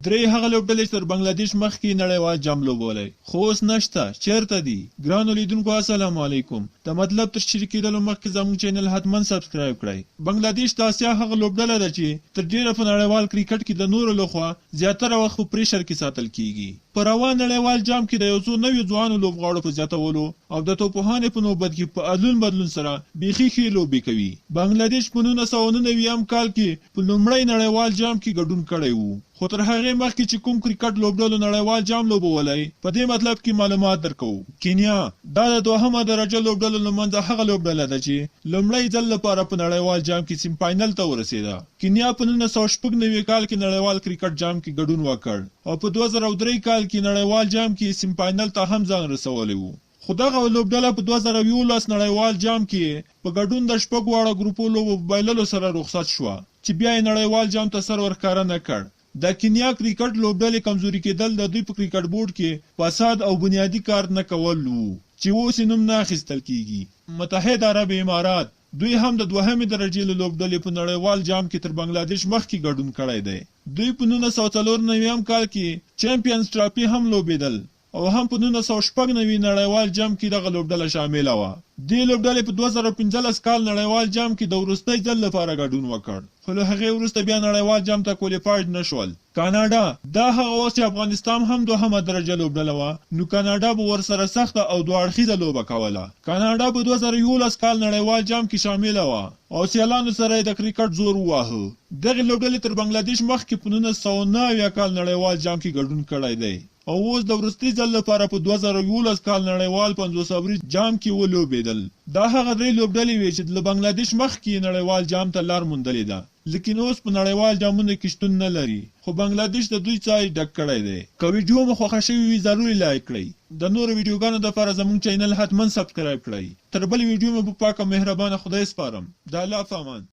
درې هغه لوبډلې چې تر بنګلادیش مخکې یې نړیوال جام لوبولی، خو اوس نشته، چېرته دي؟ ګرانو لیدونکو السلام علیکم! د مطلب تر شریکېدلو مخکې زموږ چینل حتما سبسکرایب کړئ. بنګلادیش د اسیا هغه لوبډله ده چې تر ډېره په نړیوال کرکټ کې د نورو لخوا زیاتره وخت په پریشر کې ساتل کېږي. په روان نړیوال جام کې د یو څو نویو ځوانو لوبغاړو په زیاتولو او د توپوهنې په نوبت کې په ادلون بدلون سره بیخي ښې لوبې کوي. بنګلادیش په 1999 ام کال کې په لومړی نړیوال جام کې ګډون کړی وو، خو تر هغې مخکې چې کوم کرکټ لوبډلو نړیوال جام لوبولی، په دې مطلب کې معلومات درکوو. کینیا، دا د دوهمه درجه لوبډلو له منځه هغه لوبډله ده چې لومړی ځل لپاره په نړیوال جام کې سیم فاینل ته ورسېده. کینیا په 1996 کال کې نړیوال کرکټ جام کې ګډون وکړ او په 2003 کال کې نړیوال جام کې یې سیم فاینل ته هم ځان رسولی وو. خو دغه لوبډله په 2011 نړیوال جام کې یې په ګډون د شپږ واړه ګروپو لوبو په بایللو سره رخصت شوه چې بیا یې نړیوال جام ته سر ورښکاره نه کړ. د کینیا کرکټ لوبډلې کمزوري کېدل د دوی په کرکټ بورډ کې فساد او بنیادي کار نه کول وو چې اوس یې نوم نه اخیستل کېږي. متحد عرب امارات، دوی هم د دوهمې درجې له لوبډلې په نړیوال جام کې تر بنګلادیش مخکې ګډون کړی دی. دوی په 1994 م کال کې چمپینز ټرافي هم لوبېدل او هم په 1996 نړیوال جام کې دغه لوبډله شامله وه. دې لوبډلې په 2015 کال نړیوال جام کې د وروستۍ ځل لپاره ګډون وکړ، خو له هغې وروسته بیا نړیوال جام ته کولیفایډ نه شول. کاناډا، دا هغه وخت چې افغانستام هم دوهمه درجه لوبډله وه، نو کاناډا به ورسره سخته او دوه اړخیزه لوبه کوله. کاناډا په 2011 کال نړیوال جام کې شامله وه او سیالانو سره یې د کرکټ زور وواهه. دغې لوبډلې تر بنګلادیش مخکې په 1979 کال نړیوال جام کې ګډون کړی دی. او اوس د وروستي ځل لپاره په 2011 کال نړیوال 50 اوریز جام کې ولوبېدل. دا هغه درې لوبډلې وې چې له بنګلادیش مخکې یې نړیوال جام ته لار موندلې ده، لیکن اوس په نړیوال جامونو کې شتون نه لري، خو بنګلادیش د دوی ځای ډک کړی دی. که ویډیو مو خوښه شوې وي ضرور یې لایک کړئ. د نورو ویډیوګانو لپاره زموږ چینل حتما سبسکرایب کړئ. تر بلې ویډیو مو په پاک او مهربانه خدای سپارم. د الله په امان.